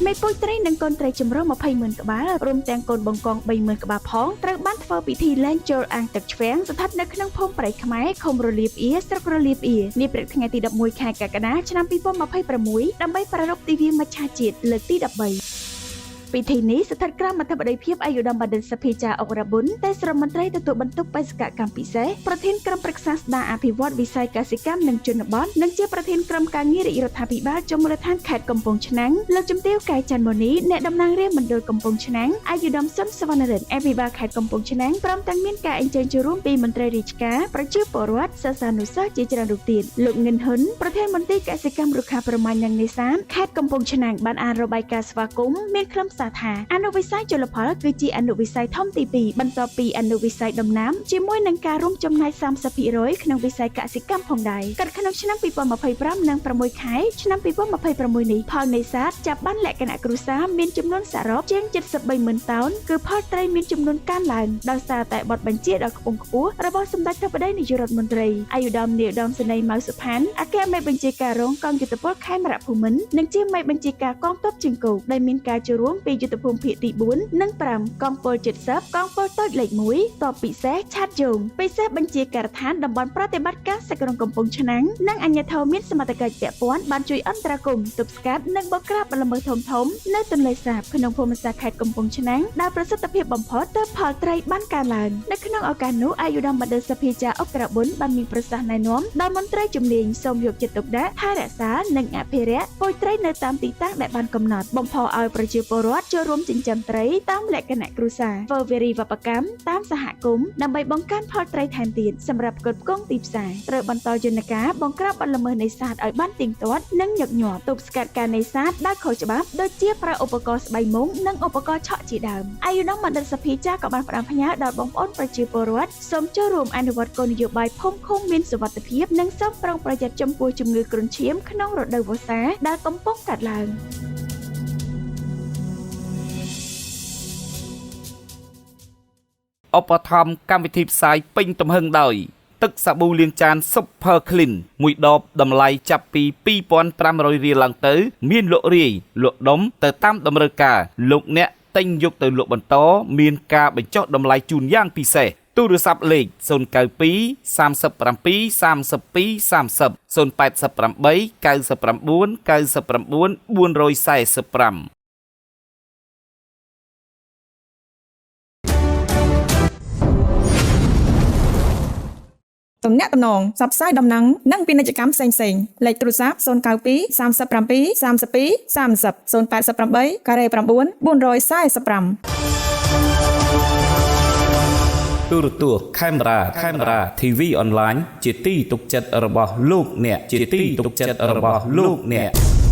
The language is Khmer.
មេពូជត្រីនិងកូនត្រីចម្រុះ20ម៉ឺនក្បាលរួមទាំងកូនបង្កង3ម៉ឺនក្បាលផងត្រូវបានធ្វើពិធីលែងចូលអាងទឹកឆ្វាំងស្ថិតនៅក្នុងភូមិព្រៃខ្មែរឃុំរលាបអៀស្រុករលាបអៀនាព្រឹកថ្ងៃទី11ខែកក្កដាឆ្នាំ2026ដើម្បីប្រារព្ធទិវាមច្ឆជាតិលើកទី13។ ពិធីនេះស្ថិតក្រោមអធិបតីភាពអាយុដាមបណ្ឌិតសភាចាអុករ៉ាប៊ុនទេសរដ្ឋមន្ត្រីទទួលបន្ទុកបេសកកម្មពិសេសប្រធានក្រុមប្រឹក្សាស្ដារអភិវឌ្ឍវិស័យកសិកម្មនិងជនបទនិងជាប្រធានក្រុមការងាររាជរដ្ឋាភិបាលចុងមូលដ្ឋានខេត្តកំពង់ឆ្នាំងលោកជំទាវកែច័ន្ទមូនីអ្នកតំណាងរាស្ត្រមណ្ឌលកំពង់ឆ្នាំងអាយុដាមសុនសវណ្ណរិទ្ធអភិបាលខេត្តកំពង់ឆ្នាំងព្រមទាំងមានការអញ្ជើញចូលរួមពីមន្ត្រីរាជការប្រជាពលរដ្ឋសិស្សានុសិស្សជាច្រើនរូបទៀត។ លោកងិនហ៊ុនប្រធានមន្ទីរកសិកម្មរុក្ខាប្រមាញ់និងនេសាទខេត្តកំពង់ឆ្នាំងបានអានរបាយការណ៍ស្វាគមន៍មានខ្លឹមសារថាអនុវិស័យជលផលគឺជាអនុវិស័យធំទី2បន្ទាប់ពីអនុវិស័យដំណាំជាមួយនឹងការរួមចំណែក30%ក្នុងវិស័យកសិកម្មផងដែរ។ កាត់ក្នុងឆ្នាំ2025និង6ខែឆ្នាំ2026នេះផលនេសាទចាប់បានលក្ខណៈគ្រួសារមានចំនួនសរុបជាង73ម៉ឺនតោនគឺផលត្រីមានចំនួនកើនឡើងដោយសារតែបទបញ្ជាដ៏ខ្ពង់ខ្ពស់របស់សម្ដេចធិបតីនាយករដ្ឋមន្ត្រីអាយុដាមនាយឧត្តមសេនីយ៍ម៉ៅសុផានអគ្គមេបញ្ជាការរងកងយុទ្ធពលខេមរៈភូមិន្ទនិងជាមេបញ្ជាការកងទ័ពជើងគោកដែលមានការចូលរួមពីយុទ្ធភូមិភាគទី4និង5កងពល70កងពលតូចលេខ1តបពិសេសឆាត់យងពិសេសបញ្ជាការដ្ឋានតំបន់ប្រតិបត្តិការសក្រុងកំពង់ឆ្នាំងនិងអាជ្ញាធរមានសមត្ថកិច្ចពាក់ព័ន្ធបានជួយអន្តរាគមន៍ទប់ស្កាត់និងបង្ក្រាបបទល្មើសធំៗនៅទន្លេសាបក្នុងភូមិសាស្ត្រខេត្តកំពង់ឆ្នាំងដែលប្រសិទ្ធភាពបំផុតទើបផលត្រីបានកើនឡើង។ នៅក្នុងឱកាសនោះអាយុដាមបណ្ឌិតសភាចាអុកក្រាប៊ុនបានមានប្រសាសន៍ណែនាំដល់មន្ត្រីជំនាញសូមយកចិត្តទុកដាក់ថែរក្សានិងអភិរក្សពូជត្រីនៅតាមទីតាំងដែលបានកំណត់បំផុសឲ្យប្រជាពលរដ្ឋចូលរួមចិញ្ចឹមត្រីតាមលក្ខណៈគ្រួសារធ្វើវារីវប្បកម្មតាមសហគមន៍ដើម្បីបង្កើនផលត្រីថែមទៀតសម្រាប់ផ្គត់ផ្គង់ទីផ្សារត្រូវបន្តយន្តការបង្ក្រាបបទល្មើសនេសាទឲ្យបានទៀងទាត់និងញឹកញាប់ទប់ស្កាត់ការនេសាទដោយខុសច្បាប់ដូចជាប្រើឧបករណ៍ស្បៃមុងនិងឧបករណ៍ឆក់ជាដើម។ អាយុនងបណ្ឌិតសភាចាក៏បានផ្ដាំផ្ញើដល់បងប្អូនប្រជាពលរដ្ឋសូមចូលរួមអនុវត្តគោលនយោបាយភូមិឃុំមានសុវត្ថិភាពនិងសូមប្រុងប្រយ័ត្នចំពោះជំងឺគ្រុនឈាមក្នុងរដូវវស្សាដែលកំពុងកើតឡើង។ ឧបត្ថម្ភកម្មវិធីផ្សាយពេញទំហឹងដោយទឹកសាប៊ូលាងចាន Super Clean មួយដបតម្លៃចាប់ពី2500រៀលឡើងទៅ មានលក់រាយលក់ដុំទៅតាមតម្រូវការលោកអ្នកទិញយកទៅលក់បន្តមានការបញ្ចុះតម្លៃជូនយ៉ាងពិសេសទូរស័ព្ទលេខ092 37 32 30 088 99 99 445 ទំនាក់ទំនងផ្សព្វផ្សាយដំណឹងនិងពាណិជ្ជកម្មផ្សេងៗលេខទូរស័ព្ទ092 37 32 30 088ការ៉េ9 445 ទូរទស្សន៍ខេមរាខេមរា TV អនឡាញជាទីទុកចិត្តរបស់លោកអ្នកជាទីទុកចិត្តរបស់លោកអ្នក។